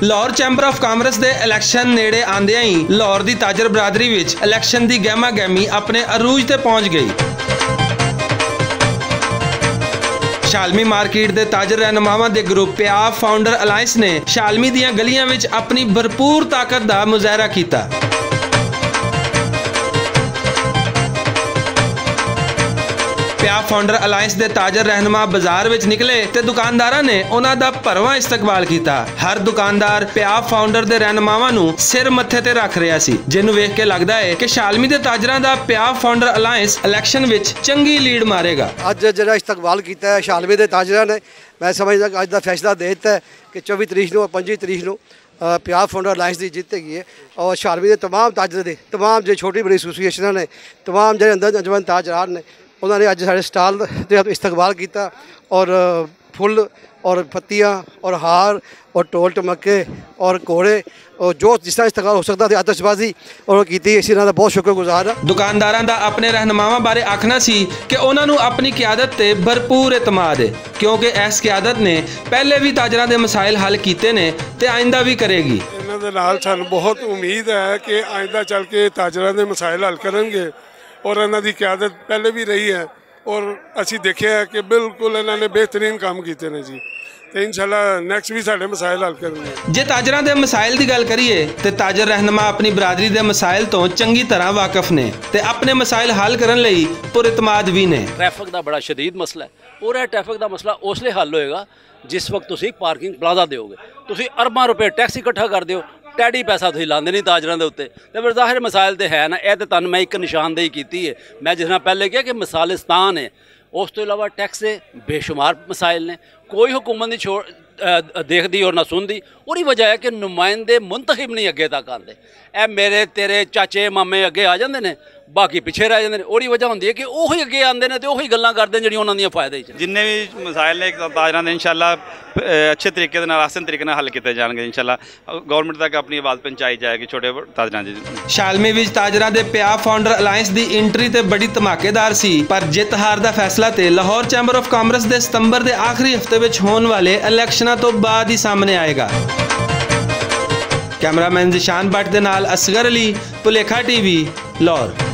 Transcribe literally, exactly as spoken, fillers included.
لاہور چیمبر آف کامرس دے الیکشن نیڑے آندیاں ہی لاہور دی تاجر برادری وچ الیکشن دی گہما گہمی اپنے عروج تے پہنچ گئی۔ شالمی مارکیٹ دے تاجر رہنماواں دے گروپ پیاف فاؤنڈر الائنس نے شالمی دیاں گلیاں وچ اپنی بھرپور طاقت دا مظاہرہ کیتا۔ پیاف فاؤنڈر الائنس دے تاجر رہنما بازار وچ نکلے تے دکانداراں نے انہاں دا بھرواں استقبال کیتا۔ ہر دکاندار پیاف فاؤنڈر دے رہنماواں نوں سر متھے تے رکھ رہیا سی، جنوں ویکھ کے لگدا ہے کہ شالمی دے تاجراں دا پیاف فاؤنڈر الائنس الیکشن وچ چنگی لیڈ مارے گا۔ اج جڑا استقبال کیتا ہے شالمی دے تاجراں نے، میں سمجھدا کہ اج دا فیصلہ دے دتا ہے کہ چوبی تاریخ نوں اور پنجی تاریخ نوں، آ، پیاف فاؤنڈر الائنس دی جیت ہے۔ اور شالمی دے تمام تاجر دے، تمام جے چھوٹی بڑی ایسوسی ایشناں نے، تمام جڑے اندر انجمن تاجران نے، انہاں نے اج ساڈے سٹال تے استقبال کیتا اور، آ، پھل اور پتیاں اور ہار اور ٹول ٹمکے اور گھوڑے اور جو جس طرح استقبال ہو سکدا تے آتش بازی اور کیتی، اسی انہاں دا بہت شکر گزار ہاں۔ دکانداراں دا اپنے رہنماواں بارے آکھنا سی کہ انہاں نوں اپنی قیادت تے بھرپور اعتماد ہے، کیونکہ اس قیادت نے پہلے بھی تاجراں دے مسائل حل کیتے نے تے آئندہ بھی کرے گی۔ انہاں دے نال سانوں بہت امید ہے کہ آئندہ چل کے تاجراں دے مسائل حل کرنگے اور انہاں دی قیادت پہلے بھی رہی ہے اور اسی دیکھیا ہے کہ بالکل انہاں نے بہترین کام کیتے نے جی، تے انشاءاللہ نیکسٹ بھی ساڈے مسائل حل کرنگے۔ جے تاجراں دے مسائل دی گل کریے تے تاجر رہنما اپنی برادری دے مسائل توں چنگی طرح واقف نے تے اپنے مسائل حل کرن لئی پر اعتماد بھی نے۔ ٹریفک دا بڑا شدید مسئلہ ہے۔ پورا ٹریفک دا مسئلہ اس لیے حل ہوئے گا جس وقت تسی پارکنگ پلازہ دیو گے۔ تسی ارباں روپے ٹیکس اکٹھا کر دیو، ٹیڈی پیسہ تسی لاندے نہیں تاجراں دے اُتے۔ تے پھر ظاہر مسائل تے ہے نا، اے تے تہانوں میں ایک نشاندہی کیتی ہے۔ میں جس طرح پہلے کہا کہ مسالستان ہے، اس تو علاوہ ٹیکس دے بے شمار مسائل نے۔ کوئی حکومت نہیں چھوڑ، اے، دیکھدی اور نہ سندی۔ اوہی وجہ ہے کہ نمائندے منتخب نہیں اگے تک آندے۔ اے میرے تیرے چاچے مامے اگے آ جاندے نے، باقی پچھے رہ جاندے نے۔ اوہی وجہ ہوندی ہے کہ اوہی اگے آندے نے تے اوہی گلاں کردے نے جڑیاں انہاں دیاں فائدے وچ نے۔ جنہیں بھی مسائل نے تاجراں دے انشاءاللہ، اے، اچھے طریقے دے نال، آسان طریقے نال حل کیتے جان گے انشاءاللہ۔ گورنمنٹ تک اپنی آواز پہنچائی جائے گی چھوٹے تاجراں دی۔ شالمی وچ تاجراں دے پیاف فاؤنڈر الائنس دی انٹری تے بڑی دھماکے دار سی، پر جت ہار دا فیصلہ تے لاہور چیمبر آف کامرس دے ستمبر دے آخری ہفتے وچ ہون والے الیکشناں توں بعد ہی سامنے آئے گا۔ کیمرہ مین ذیشان بٹ دے نال اصغر علی، پلیکھا ٹی وی، لاہور۔